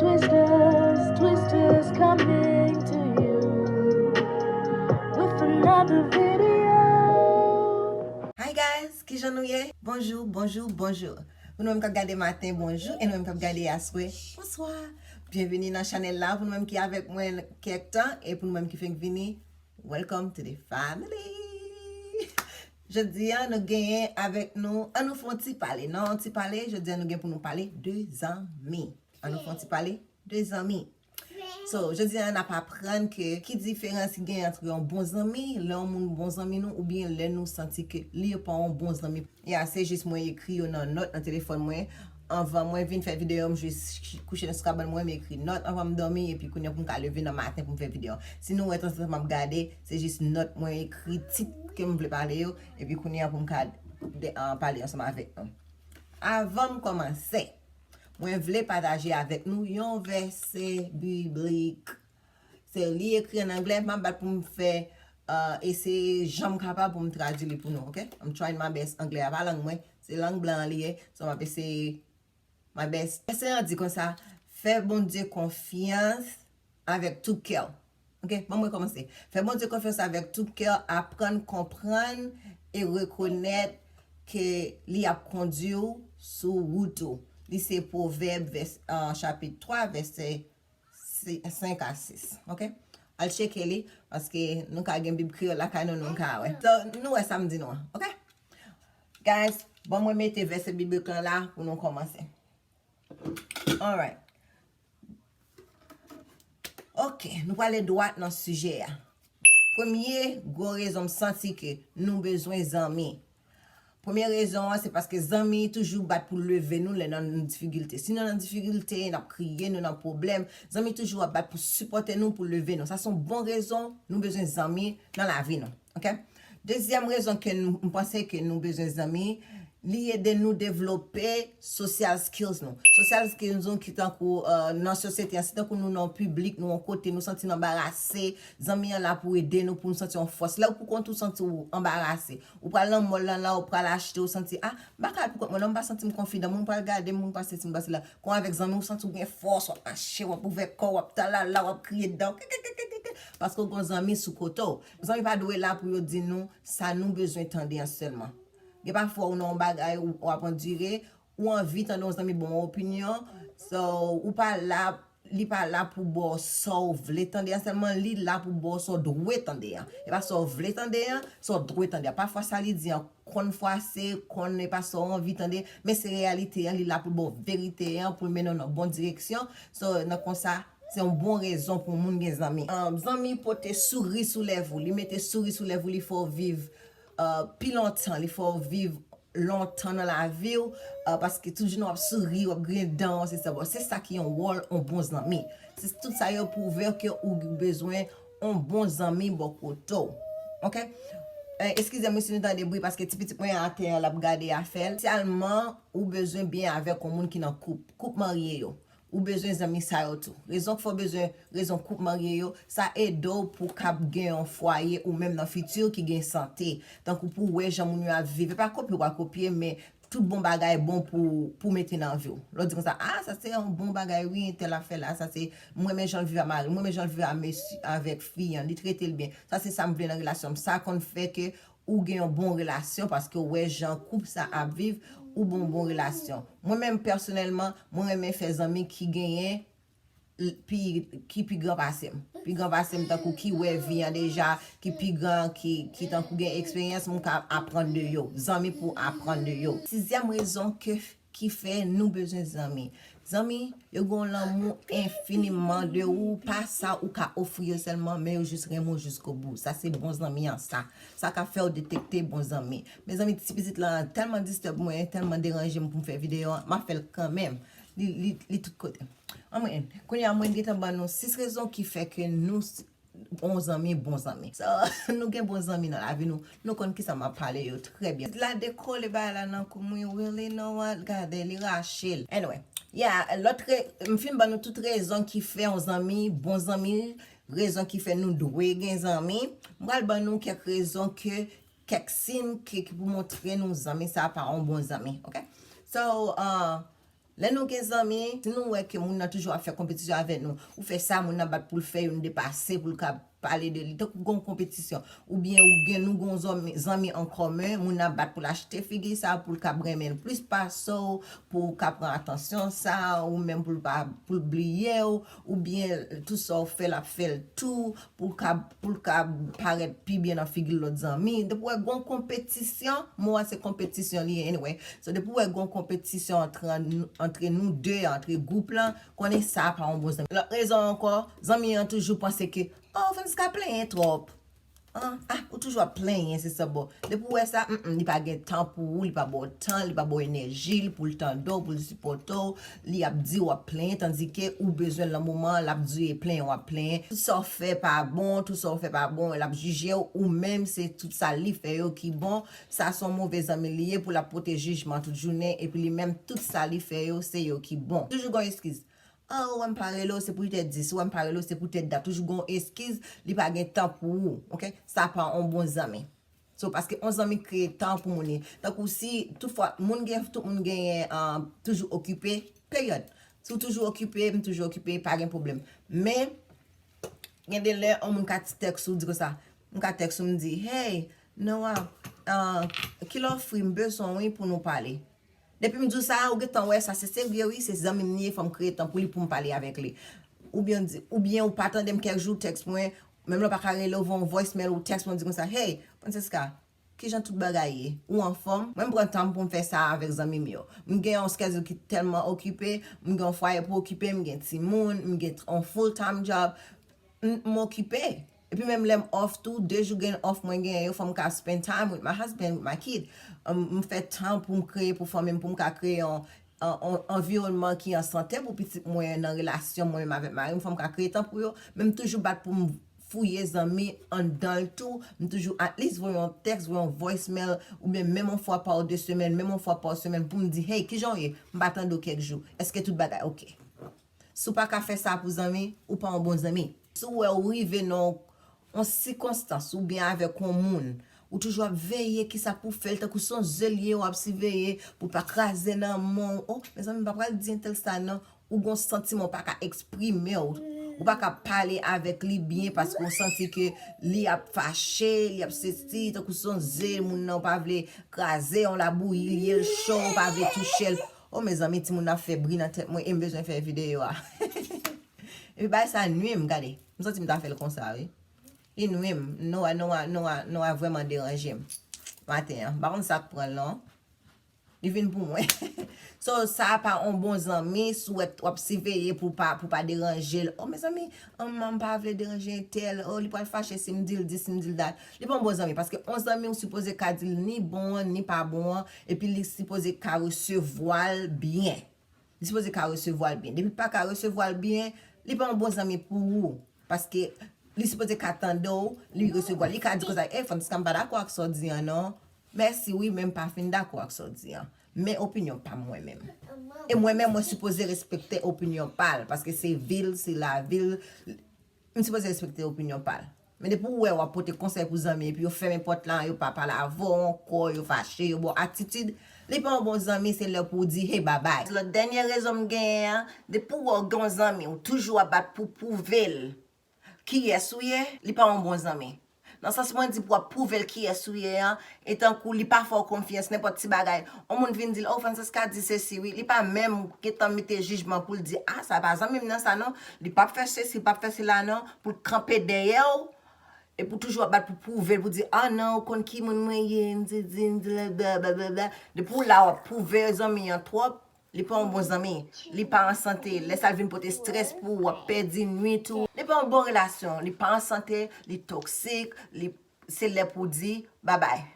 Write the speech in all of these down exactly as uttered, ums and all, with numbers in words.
Twisters, Twisters coming to you with another video. Hi guys, kijan nou ye? Bonjou, bonjou, bonjou. Pou nou menm k ap gade maten, bonjou, e nou menm k ap gade aswè, bonswa. Byenvini nan chanèl la, pou nou menm ki avèk mwen kèk tan, e pou nou menm ki fenk vini, welcome to the family. Jodi a, nou genyen avèk nou, an nou fè yon ti pale, non, yon ti pale, jodi a nou gen pou nou pale de zanmi. An nou fè yon ti pale de zanmi. So, jodi a, n ap aprann ke ki diferans ki gen ant yon bon zanmi, lè yon moun bon zanmi nou, oubyen lè nou santi ke li pa yon bon zanmi. Ya, se jis mwen ekri yo nan nòt nan telefòn mwen. Anvan mwen vin fè videyo, m jis kouche nan sou kabann mwen, m ekri nòt anvan m dòmi, epi kounye a pou m ka leve nan maten pou m fè videyo. Si nou wè tanzantan m ap gade, se jis nòt mwen ekri, tit ke m vle pale yo, epi kounye a pou m ka de- ah, pale ansanm avèk nou. Avan m kòmanse, mwen vle pataje avèk nou yon vèsè biblik. Se li ekri an anglè, m ap bat pou m fè, uh, eseye jan m kapab pou m tradui li pou nou, ok? I'm trying my best. Anglè a pa lang mwen, se lang blan an li ye. So, m ap eseye my best. Vèsè an di konsa, fè Bondye konfyans avèk tout kè w. Ok, ban mwen kòmanse. Fè Bondye konfyans avèk tout kè w, aprann konprann e rekonèt ke li ap kondui w sou wout ou. Li se Pwovèb, vès, uh, chapit twa, vèsè si- senk a sis, ok? Al tcheke li, paske nou ka gen Bib kreyòl lakay nou, nou ka wè. So, nou wè sa m di nou an, ok? Guys, ban mwen mete vèsè biblik lan la pou nou kòmanse. Alright. Ok, nou prale dwat nan sijè a. Premye gwo rezon m santi ke nou bezwen zanmi. Premye rezon an, se paske zanmi toujou bat pou leve nou lè nou nan difikilte. Si nou nan difikilte, n ap kriye, nou nan pwoblèm, zanmi toujou ap bat pou sipòte nou, pou leve nou. Sa se yon bon rezon nou bezwen zanmi nan lavi nou. Ok? Dezyèm rezon ke nou, m panse ke nou bezwen zanmi, li ede nou devlope social skills nou. Social skills nou ki tankou, uh, nan sosyete an, si tankou nou nan yon piblik, nou yon kote, nou santi n anbarase, zanmi an la pou ede nou, pou nou santi yon fòs. Lè ou pou kont ou santi w anbarase, ou pral nan mall lan la, ou pral achte, ou santi, ah, m pa ka al pou kont mwen non, m pa santi m konfidan, moun pral gade m, moun pral sesi, moun pral sela. Kon avèk zanmi, ou santi w gen fòs, w ap mache, w ap ouvè kò w, w ap talala, w ap kriye dan, paske w gen zanmi sou kote w. Zanmi pa dwe la pou yo di nou sa nou bezwen tande an sèlman. Gen pafwa ou nan yon bagay, ou, ou ap andire, ou anvi tande yon zanmi ba w yon opinyon, so, ou pa la, li pa la pou ba w sa w vle tande an sèlman, li la pou ba w sa w dwe tande an. E pa sa w vle tande an, sa w dwe tande an. Pafwa sa li di an konn fwase, konn e pa sa w anvi tande, men se reyalite an, li la pou l ba w verite an, pou l mennen w nan bon direksyon. So, nan konsa, se yon bon rezon pou yon moun gen zanmi. Um, zanmi pote souri sou lèv ou, li mete souri sou lèv ou, li fè w viv, uh, pi lontan, li fè w viv lontan nan lavi w, uh, paske toujou w ap souri, w ap griyen dan, se sa, bon, se sa ki yon wòl yon bon zanmi. Se tout sa yo pwouve ke ou bezwen yon bon zanmi bò kote w. Ok? Eh, eskize m si nou tande bri, paske ti pitit mwen atè an, l ap gade afè l. Espesyalman, ou bezwen byen avèk yon moun ki nan koup. Koup marye yo. Ou bezwen zanmi sa yo tou. Rezon k fè w bezwen, rezon koup marye yo, sa ede w pou w kab gen yon fwaye ou menm nan fiti ki gen sante. Tankou pou w wè jan moun yo ap viv. E pa kopye w pral kopye, men tout bon bagay bon pou, pou mete nan vi w. Lè w di konsa, ah, sa se yon bon bagay, wi, entèl ap fè la, sa se, m renmen jan l viv a mari, m renmen jan l viv a mesi-, avèk fi an, li trete l byen. Sa se sa m vle nan relasyon m. Sa konn fè ke ou gen yon bon relasyon, paske w wè jan koup sa ap viv, ou bon, bon relasyon. Mwen menm, pèsonèlman, mwen renmen fè zanmi ki genyen l-, pi, ki pi gran pase m. Pi gran pase m, tankou ki wè vi an deja, ki pi gran, ki, ki tankou gen eksperyans, mwen ka aprann de yo. Zanmi pou aprann de yo. Sizyèm rezon ke, ki fè nou bezwen zanmi. Zanmi, yo gen yon lanmou enfiniman de ou, pa sa ou ka ofri yo sèlman, men yo jis renmen w jiskobou. Sa se bon zanmi an, sa. Sa ka fè w detekte bon zanmi. Mezanmi, ti pitit lan tèlman disturb mwen, tèlman deranje m pou m fè videyo an, m ap fè l kanmenm. Li, li, li tout kote. Anmwey, kounye a mwen gentan ban nou sis rezon ki fè ke nou s-, bon zanmi, bon zanmi. So, nou gen bon zanmi nan lavi nou, nou konn kisa m ap pale yo trè byen. La dekole bagay la nan kou m, wi, really, know what? Gade, li rache l. Anyway, yeah, lòt re-, m fin ban nou tout rezon ki fè yon zanmi, bon zanmi, rezon ki fè nou dwe gen zanmi. M pral ban nou kèk rezon ke, kèk siy ke, ki pou montre nou zanmi sa pa yon bon zanmi, ok? So, uh, Lè nou gen zanmi, si nou wè ke moun nan toujou ap fè konpetisyon avè nou, ou fè sa, moun nan bat pou l fè, youn depase pou l ka pale de li, tankou gon konpetisyon, oubyen ou gen, nou gon zanmi, zanmi an kòmen, moun nan bat pou l achte figi sa, pou l ka renmen l plis pase w, pou w ka pran atansyon sa, ou menm pou l pa, pou l bliye w, oubyen tout sa w fè, l ap fè l tou, pou l ka, pou l ka parèt pi byen nan figi lòt zanmi. Depi w wè gon konpetisyon, mo a se konpetisyon li ye, anyway. So, depi w wè gon konpetisyon antre, antre nou de, antre gwoup lan, konnen sa pa yon bon zanmi. Lòt rezon ankò, zanmi an toujou panse ke, oh, Francisca plenyen twòp. Ah, ah, ou toujou ap plenyen, se sa, bon. Depi w wè sa, mm, mm, li pa gen tan pou ou, li pa ba w tan, li pa ba w enèji, li pou l tande w, pou l sipòte w, li ap di w ap plenyen, tandike ou bezwen l nan moman an, l ap di w plenyen, w ap plenyen. Tout sa w fè pa bon, tout sa w fè pa bon, l ap jije w, ou menm, se tout sa li fè yo ki bon. Sa se yon move zanmi li ye pou l ap pote jijman tout jounen, epi li menm, tout sa li fè yo, se yo ki bon. Toujou gon eskiz. Ah, ou wè m pa rele w, se poutèt di. Si w wè m pa rele w, se poutèt dat. Toujou gon eskiz, li pa gen tan pou ou, oke? Sa pa yon bon zanmi. So, paske yon zanmi kreye tan pou moun li. Tankou si, toutfwa, moun gen, tout moun genyen, ah, toujou okipe, peryòd. Si w toujou okipe, m toujou okipe, pa gen pwoblèm. Men, gen de lè, yon moun ka ti tèks ou, di konsa, m ka tèks ou, m di, hey, Noah, ah, kilè w fri, m bezwen w, wi, pou nou pale. Depi m di w sa, ou gentan wè sa se serye wi, se zanmi m li ye, fò m kreye tan pou li pou m pale avèk li. Oubyen di, oubyen ou pa tande m kèk jou, tèks mwen, menm lè w pa ka rele, ou voye yon voicemail ou tèks mwen, di konsa, hey, Francisca, kijan tout bagay ye? Ou anfòm? Mwen m pran tan m pou m fè sa avèk zanmi m yo. M gen yon schedule ki tèlman okipe, m gen yon fwaye pou okipe, m gen timoun, m gen yon full time job. M, m okipe. Epi menm lè m off tou, de jou gen off mwen genyen yo, fò m ka spend time with my husband, with my kid. M, m fè tan pou m kreye pou fanmi m, pou m ka kreye yon, yon, yon anviwònman ki an sante pou pitit mwen nan relasyon mwen menm avèk mari m. Fò m ka kreye tan pou yo, men m toujou bat pou m fouye zanmi anndan l tou. M toujou at least voye yon tèks, voye yon voicemail, oubyen menm yon fwa pa de semèn, menm yon fwa pa semèn pou m di, hey, kijan w ye? M pa tande w kèk jou. Èske tout bagay oke? Si w pa ka fè sa pou zanmi, ou pa yon bon zanmi. Si w wè ou rive nan yon sikonstans oubyen avèk yon moun, ou toujou ap veye kisa pou fè l, tankou se yon zye l ye, w ap siveye pou l pa kraze nan men w. Oh, mezanmi, m pa pral di entèl sa non. Ou gon santiman w pa ka eksprime w. Ou pa ka pale avèk li byen paske w santi ke li ap fache, li ap sesi, tankou se yon zye, moun nan w pa vle kraze, yon labouyi li ye, l cho, w pa vle touche l. Oh, mezanmi, timoun nan ap fè bri nan tèt mwen e m bezwen fè videyo a. Epi bagay sa nwi m, gade. M santi m ta fè l konsa, wi. Li nwi m. Noah, Noah, Noah, Noah vrèman deranje m maten an. M pa konn sa k pran l non. Li vin pou mwen. So, sa pa yon bon zanmi, si w wè w ap siveye pou pa, pou pa deranje l. Oh, mezanmi, m, m pa vle deranje entèl. Oh, li pral fache si m di l dis, si m di l dat. Li pa yon bon zanmi, paske yon zanmi ou sipoze ka di l ni bon an, ni pa bon an, epi li sipoze ka resevwa l byen. Li sipoze ka resevwa l byen. Depi l pa ka resevwa l byen, li pa yon bon zanmi pou ou. Paske li sipoze ka tande w, li resevwa l. Li ka di konsa, ey, Francisca, m pa dakò ak sa w di an non. Mèsi wi, men m pa fin dakò ak sa w di an. Men opinyon pa m mwen menm. E mwen menm, mwen sipoze respekte opinyon pa l, paske se vi l, se lavi l. M sipoze respekte opinyon pa l. Men depi w wè w ap pote konsèy pou zanmi, epi yo fèmen pòt la, yo pa pale avè w ankò, yo fache, yo ba w atitid, li pa yon bon zanmi, se lè pou w di, hey, babay. Lòt dènye rezon m genyen an, depi w wè w gen yon zanmi, ou toujou ap bat pou pwouve l kiyès ou ye, li pa yon bon zanmi. Nan sans mwen di pou w ap pwouve l kiyès ou ye an, e tankou li pa fè w konfyans, nenpòt ti bagay. Yon moun vin di l, oh, Francisca di sesi, wi. Li pa menm gentan mete jijman pou l di, ah, sa pa zanmi m nan sa non. Li p ap fè sesi, li p ap fè sela non. Pou l kanpe dèyè w, epi w toujou ap bat pou pwouve l, pou di, ah, non, ou konn ki moun mwen ye, m di, di, m di, blablabla. Depi w la, w ap pwouve zanmi an twòp, li pa yon bon zanmi. Li pa an sante. Lè sa l vin pote strès pou ou, w ap pèdi nwit ou. Li pa yon bon relasyon. Li pa an sante, li toksik, li, se lè pou w di, babay.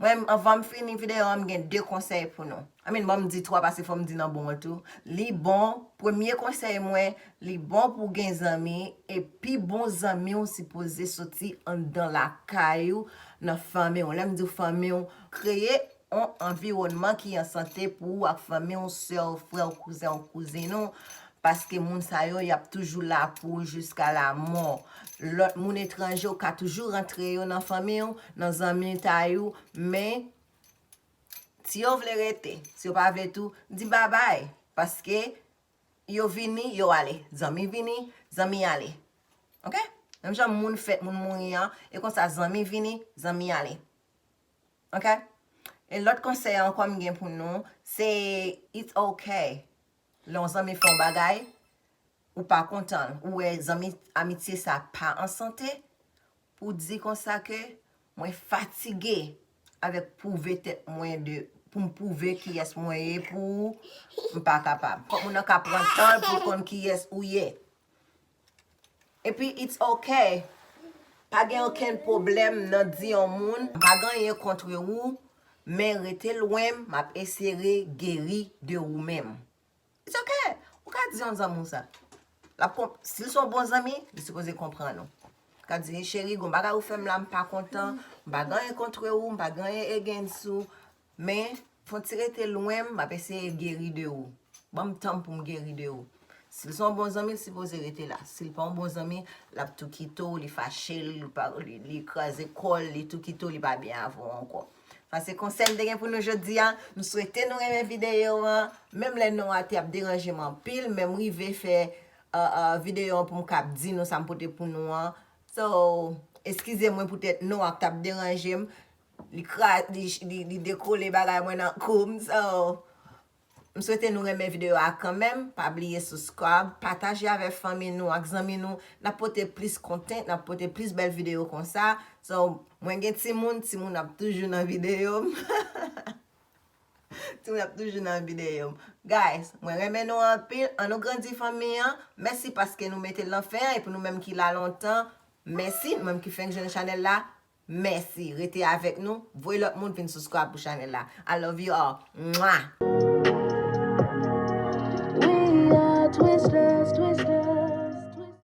Mwen, anvan m fini videyo an, m gen de konsèy pou nou. I mean, ban m di twa, paske fò m di nan bon an tou. Li bon, premye konsèy mwen, li bon pou w gen zanmi, e pi bon zanmi w sipoze soti anndan lakay ou, nan fanmi w. Lè m di w fanmi w, kreye yon anviwònman ki an sante pou ou ak fanmi w, sè w, frè w, kouzen w, kouzin ou, paske moun sa yo, y ap toujou la pou ou jiska lamò. Lòt moun etranje, ou ka toujou rantre yo nan fanmi w, nan zanmitay ou, men si yo vle rete, si yo pa vle tou, di babay. Paske yo vini, yo ale. Zanmi vini, zanmi ale. Ok? Menm jan moun fèt, moun mouri an, e konsa zanmi vini, zanmi ale. Ok? E lòt konsèy ankò m gen pou nou, se it's ok. Lè yon zanmi fè yon bagay, ou pa kontan l, ou wè zanmi, amitye sa pa an sante, pou di konsa ke mwen fatige avèk pwouve tèt mwen de, pou m pwouve kiyès mwen ye pou ou, m pa kapab. Fòk moun nan ka pran tan l pou l konn kiyès ou ye. Epi it's ok. Pa gen okenn pwoblèm nan di yon moun, m pa gen anyen kont ou, men rete lwen m, m ap eseye geri de ou menm. It's ok. Ou ka di yon zanmi w sa. L ap konp-, si l se yon bon zanmi, li sipoze konprann ou. Ou ka di, cheri, gon bagay ou fè m la, m pa kontan, m pa gen anyen kont ou, m pa gen anyen against ou, men fon ti rete lwen m, m ap eseye geri de ou. Ban m tan m pou m geri de ou. Si l se yon bon zanmi, l sipoze rete la. Si l pa yon bon zanmi, l ap tou kite w, li fache, li, pa- li, li kraze kò l, li tou kite w, li pa byen avè w ankò. Sa se konsèy m te gen pou nou jodi a. M swete nou renmen videyo an. Menm lè non a te ap deranje m anpil, men m rive fè uh, uh, videyo an pou m kab di nou sa m pote pou nou an. So, eskize mwen poutèt non a k t ap deranje m. Li kra, li, li, li dekole bagay mwen nan kou m. So, m swete nou renmen videyo a kanmenm. Pa bliye subscribe, pataje avèk fanmi nou, ak zanmi nou. N ap pote plis content, n ap pote plis bèl videyo konsa. So, mwen gen timoun, timoun ap toujou nan videyo m. Timoun ap toujou nan videyo m. Guys, mwen renmen nou anpil. An nou grandi fanmi an. Mèsi paske nou mete l nan fen an. E pou nou menm ki la lontan, mèsi. Nou menm ki fenk jwenn chanèl la, mèsi. Rete avèk nou. Voye lòt moun vin subscribe pou chanèl la. I love you all. Mwah!